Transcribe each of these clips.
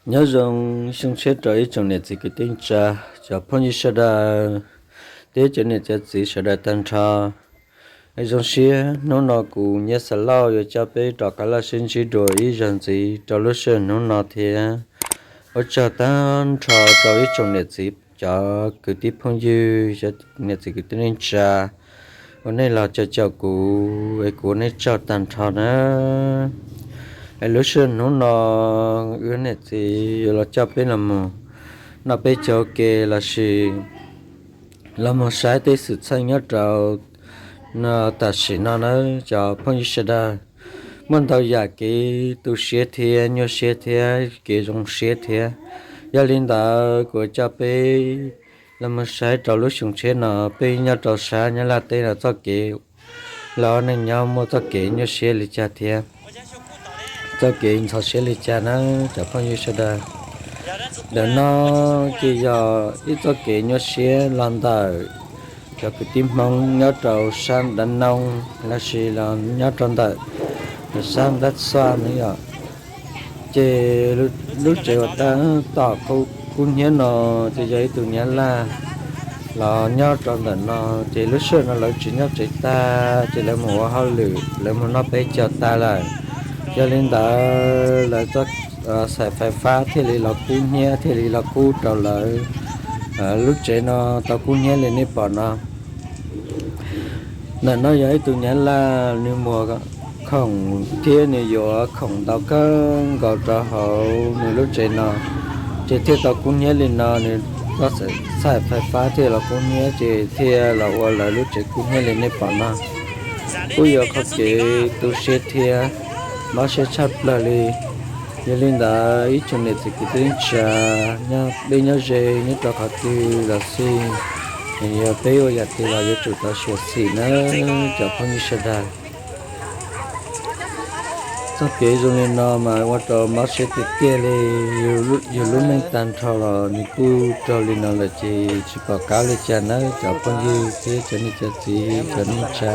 Nyob zoo xyoo tshiab rau ib tsoom niam txiv kwv tij neej tsa, cov phooj ywg sawv daws, thiab cov niam cov txiv sawv daws tag nrho. Zoo siab hnub no kuv Nyiaj Xav Lauj yuav coj peb rov qab los sib ntsib dua ib zaug ntxiv rau lub sij hawm hnub no thiab. Ua tsaug tag nrho rau ib tsoom niam txiv, cov kwv tij phooj ywg, cov niam txiv kwv tij neej tsa uas nej los caum caum kuv es kuv ua nej tsaug tag nrho na. Es lub sij hawm hnub no wb niam txiv yuav los coj peb los mus noj peb caug ke lossis los mus saib tej xwm txheej nyob rau tam sim no na, cov phooj ywg sawv daws. Muaj ntau yam kev tu siab thiab nyuaj siab thiab kev zoo siab thiab. Yog li ntawd kuv coj peb los mus saib rau lub xyoo tshiab no peb nyob rau sab Nyab Laj teb no txoj kev los neej nyob muaj txoj kev nyuaj siab li cas thiab txoj kev ntxhov siab li cas na, cov phooj ywg sawv daws. Ntawm no ces yog ib txoj kev nyuaj siab los ntawm cov kwv tij Hmoob nyob rau sab Dab Noog lossis los nyob rau ntawm sab Dab Xuaj no yom. Ces lub tsev uas tab tom kub hnyiab no ces yog ib tug Nyab Laj los nyob rau ntawm no, ces lub sij hawm no lawv tsis nyob tsev tag ces lawv mus ua hauj lwm, lawv mus noj peb caug tag lawm. Yog li ntawd lawv txoj xaim fais fab thiaj li los kub hnyiab, thiaj li los kub rau lawv lub tsev no tau kub hnyiab li nej pom no. Ntawm no yog ib tug Nyab Laj, nws muag khoom thiab nws yuav khoom ntau kawg nkaus rau hauv nws lub tsev no, ces thiaj tau kub hnyiab li no, nws txoj xaim fais fab thiaj los kub hnyiab ces thiaj los ua lawv lub tsev kub hnyiab li nej pom no. Kuj yog qhov kev tu siab thiab mob siab tshaj plaws li. Yog li ntawd ib tsoom niam txiv kwv tij neej tsa, nyob deb nyob ze nyob rau qhov twg los xij, yog peb ua yam twg los yuav tsum tau xyuam xim na, cov phooj ywg sawv daws. Txoj kev zoo li no mas ua rau mob siab tiag tiag li. Yus lub neej tag nrho los nws kuj raug li no lawm ces tsis pom qab li cas nawb cov phooj ywg thiab cov niam cov txiv, cov neej tsa,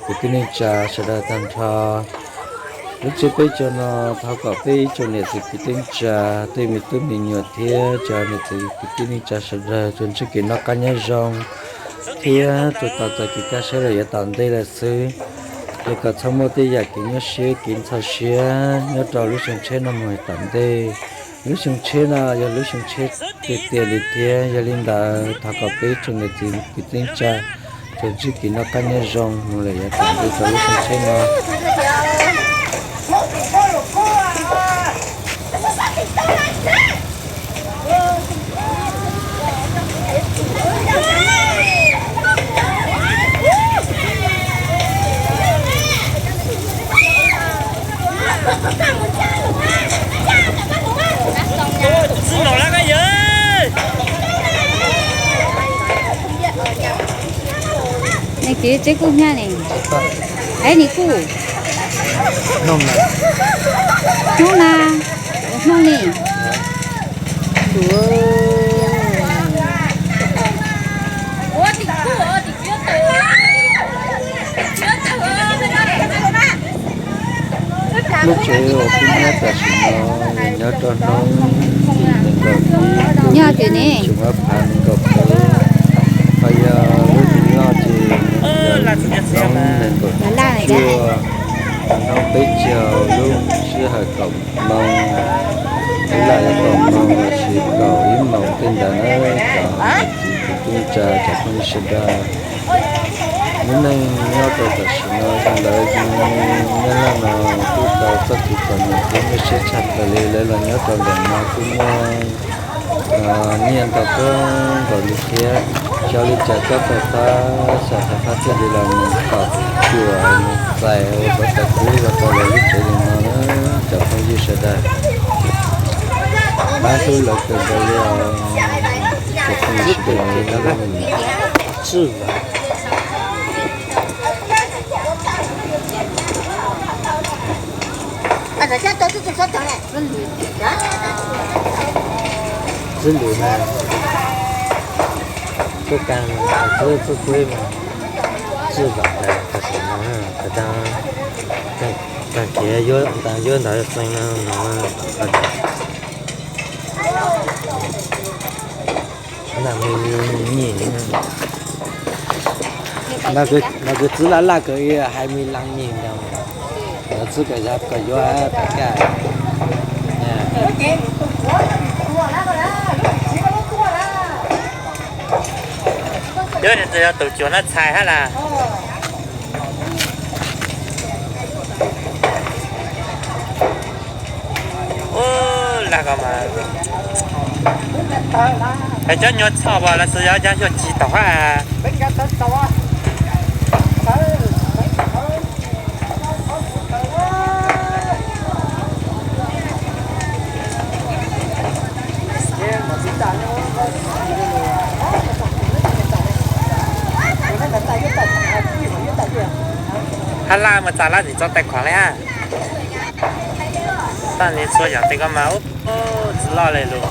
kwv tij neej tsa sawv daws tag nrho. Lub tsiab peb caug no thov kom peb ib tsoom niam txiv kwv tij neej tsa, tej me tub me nyuam thiab cov niam txiv kwv tij neej tsa sawv daws tsuas ntsib kev noj qab nyob zoo thiab tsuas tos txais kev kaj siab los yav tom ntej lawm xwb. Es kom txhob muaj tej yam kev nyuaj siab kev ntxhov siab nyob rau lub xyoo tshiab no mus tom ntej. Lub xyoo tshiab no yog lub xyoo tshiab tiag tiag li thiab, yog li ntawd thov kom peb ib tsoom niam txiv kwv tij neej tsa tsuas ntsib kev noj qab nyob zoo mus lawm yav tom ntej rau lub xyoo tshiab no. Nws kwv tsev kub hnyiab ne. Ai, nws kuj hnub na, hnub ni. Lub tsev uas kub hnyiab tam sim no nyob rau hnub tim nees nkaum ib lub xyoo ob phav nees nkaum plaub, ho yog lub hlis loj ces yog hnub nees nkaum cuaj, hnub peb caug lub sij hawm kaum moos, ib lam yog kaum moos lossis kaum ib moos tej ntawd na, cov niam txiv kwv tij neej tsa cov phooj ywg sawv daws. Lub neej nyob rau tam sim no yog ntawd, Nyab Laj no kuj tau txoj kev txom nyem thiab nyuaj siab tshaj plaws li, lawv los nyob rau ntawm no kuj muaj nyiaj ntau kawg nkaus li thiab. Xyov li cas txoj fais fab, xaim fais fab thiaj li los mus tom cuam mus txais ua rau tau kub los rau lawv lub tsev li no na, cov phooj ywg sawv daws. Pab hlub lawv kawg nkaus li os, cov phooj ywg sawv daws. Txwj lwm na, tuaj kag txwj txwj kuib mas txwj vam tam sim no, tag kev yuav ntawd txeeg no no. Nws kwv txwv laj laj kawg, hais me leej nyim ntag, lawv txwv kawm yog kom yuav tas kaj. Yog tus cuag no txhais hab las. Ub, lag ko mas. Es cov nyuag txhoj as los xwb yog cov xyuaj tsis taus hab. Hab laj mus txav laj tsis tso tais khuam li hab. Tag li txhua yam tej ko mas ub, tsis loj li lus.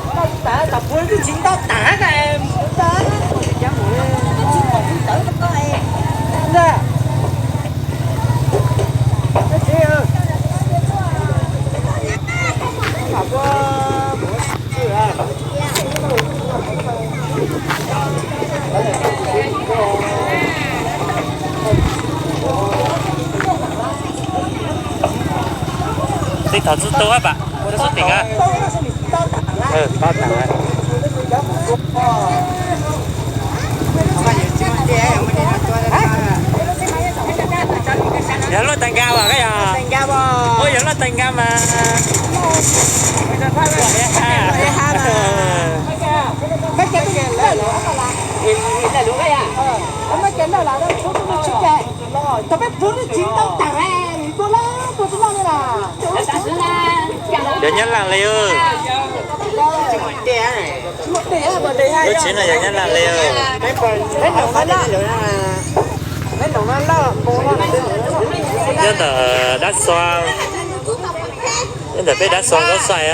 Tej thaum txhua tus hab pam, txhua tus tim a. Tob tas. Yog luaj tais nka as koj yog? Ua yog luaj tais nka mas. Yog Nyab Laj li. Lub tsev no yog Nyab Laj li. Nyob ntawm dab xua, nyob ntawm peb dab xua Nkaub Xaij.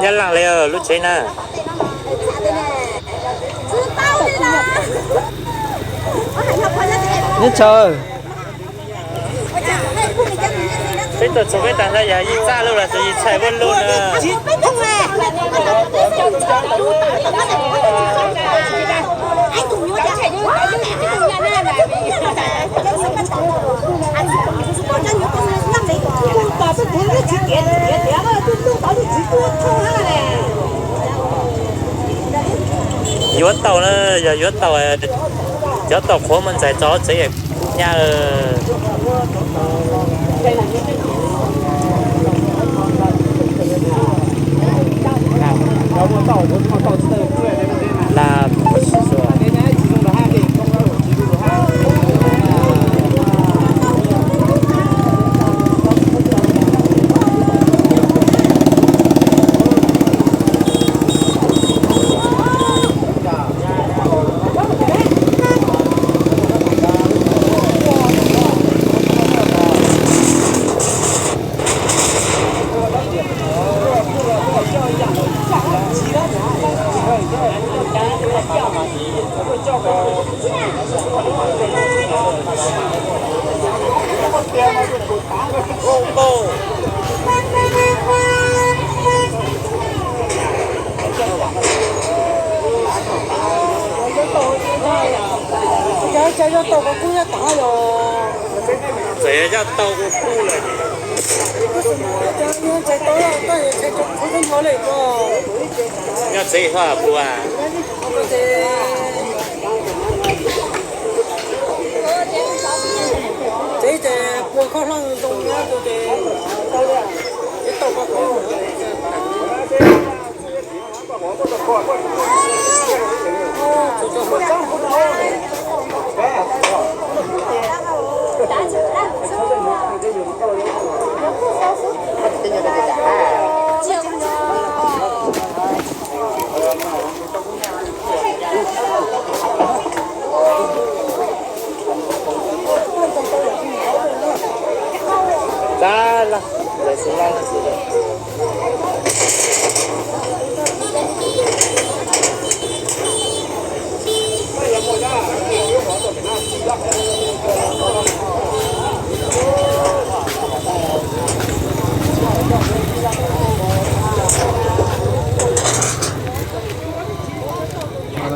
Nyab Laj li lub tsev na. Neb tsaw. Peb tuaj txog peb tag nrho yog yim txaj lub los sis yim txhais vuab lub na. Yuav tau na, yog yuav tau, cov tau qhuav muaj ntxhais tso tsev nyab. Txawm yog yaj tau ua kub lawm. Nyob tsev hoj puas? Tsev ces puas koj hlob zoo nyob tus ces tau koj kub.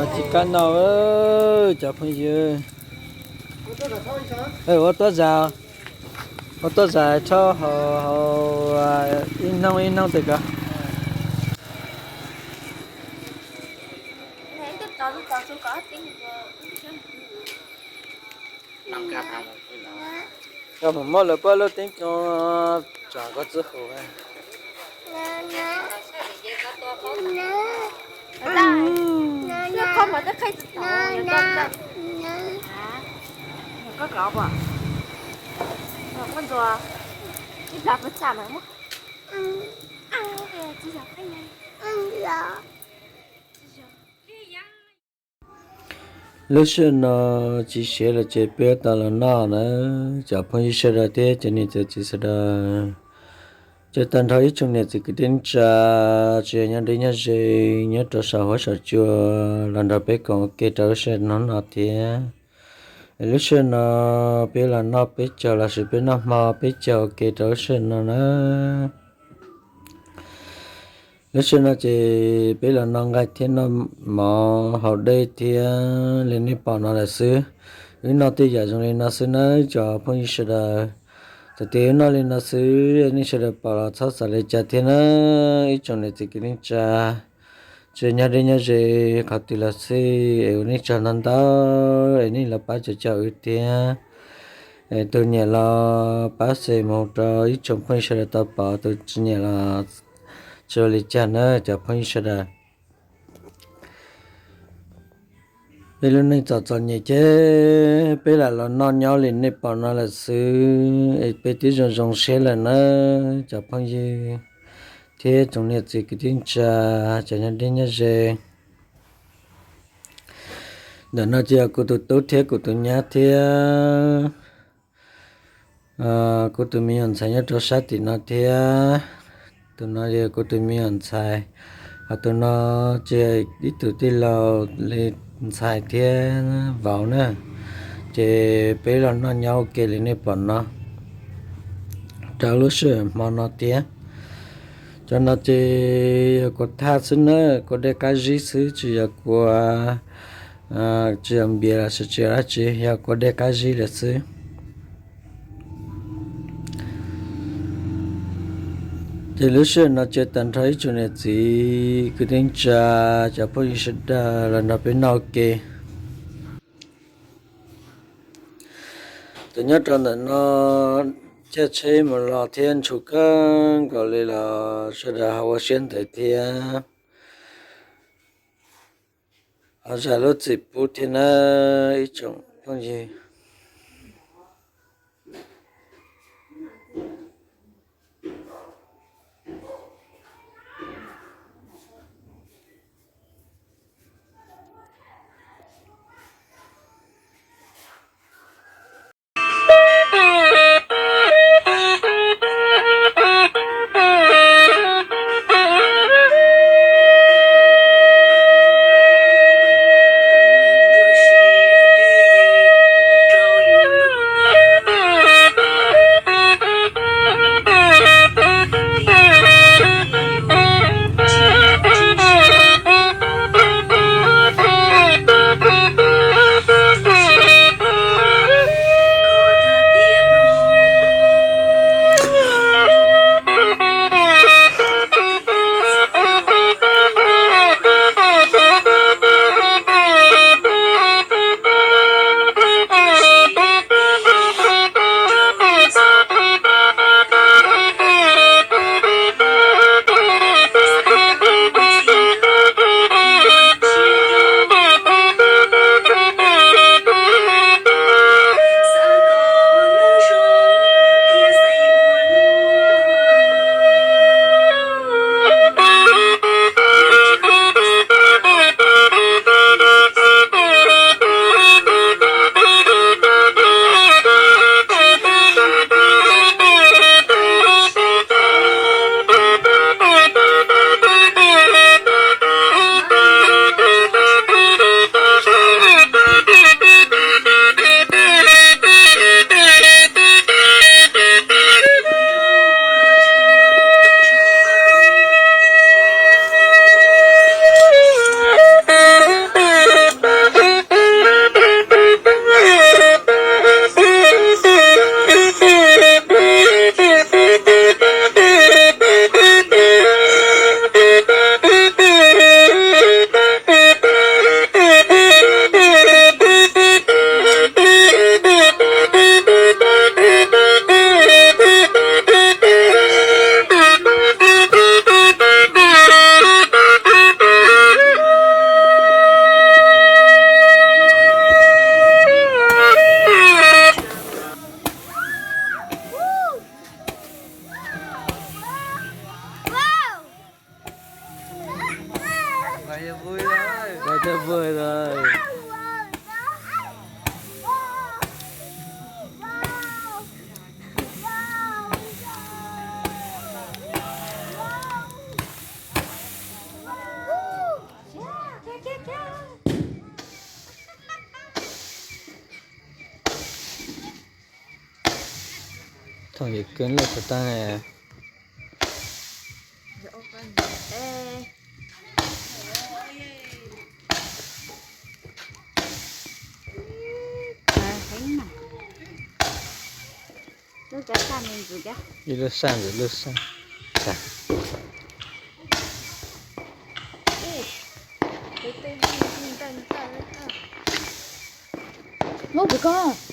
Tsis kab no, cov phooj ywg. Ua tuab zais, ua tuab zais rhaub hauv ib hnub ib hnub tes ko. Koj mus muab lawv pab lub teeb tso, tsam koj txwb hu. Lub sij hawm no tsis siav lawm ces peb tau los noj na, cov phooj ywg sawv daws thiab cov niam cov txiv sawv daws. Ces tag nrho ib tsoom niam txiv kwv tij neej tsa, tsis hais nyob deb nyob ze, nyob rau saum huab saum cua, los nrog peb koom ua ke rau lub sij hawm no no thiab. Lub sij hawm no peb los noj peb caug lossis peb noj hmo peb caug ua ke rau lub sij hawm no na. Lub sij hawm no ces peb los noj nqaij thiab noj mov haus dej thiab li nej pom no lawm xwb. Wb noj tej yam zoo li no xwb na cov phooj ywg sawv daws. Txawm tias wb noj li no xwb, nej sawv daws pom los txhob xav li cas thiab na. Ib tsoom niam txiv kwv tij neej tsa, tsis nyob deb nyob ze qhov twg los xij, es ua nej tsaug ntau ntau, es nej los pab caum caum wb thiab. Es tus nyiam los pab share mus rau ib tsoom phooj ywg sawv daws tau pom, tus tsis nyiam los tsis ua li cas na cov phooj ywg sawv daws. Peb lub neej txom txom nyem ces peb lam los noj nyob li nej pom no lawm xwb, es peb twb zoo zoo siab lawm na cov phooj ywg thiab tsoom niam txiv kwv tij neej tsa, cov nyob deb nyob ze. Ntawm no ces yog kuv tus tub thiab kuv tus nyab thiab kuv tus me nyuam ntxhais nyob rau sab tim no thiab. Tus no yog kuv tus me nyuam ntxhais, ho tus no ces yog ib tug tij laug li ntxhais thiab vauv na. Ces peb los noj nyob ua ke li nej pom no rau lub sij hawm hmo no thiab. Cov no ces yog kua thaj xwb na, kua dej qab zib xwb, tsis yog kua, tsis yog npias lossis tsis yog dab tsi, yog kua dej qab zib lawm xwb. Ces lub sij hawm no ces tag nrho ib tsoom niam txiv kwv tij neej tsa, cov phooj ywg sawv daws los nrog peb noj ua ke. Tus nyob rau ntawm no caij tsheb mus los thiab ntshua kawg nkaus li los sawv daws ho ua siab ntev thiab. Ho zam lub txim pub thiab na ib tsoom phooj ywg. Koj lub xov tooj ne. Ib lub saj ntxim lub saj. Muab kuv koj.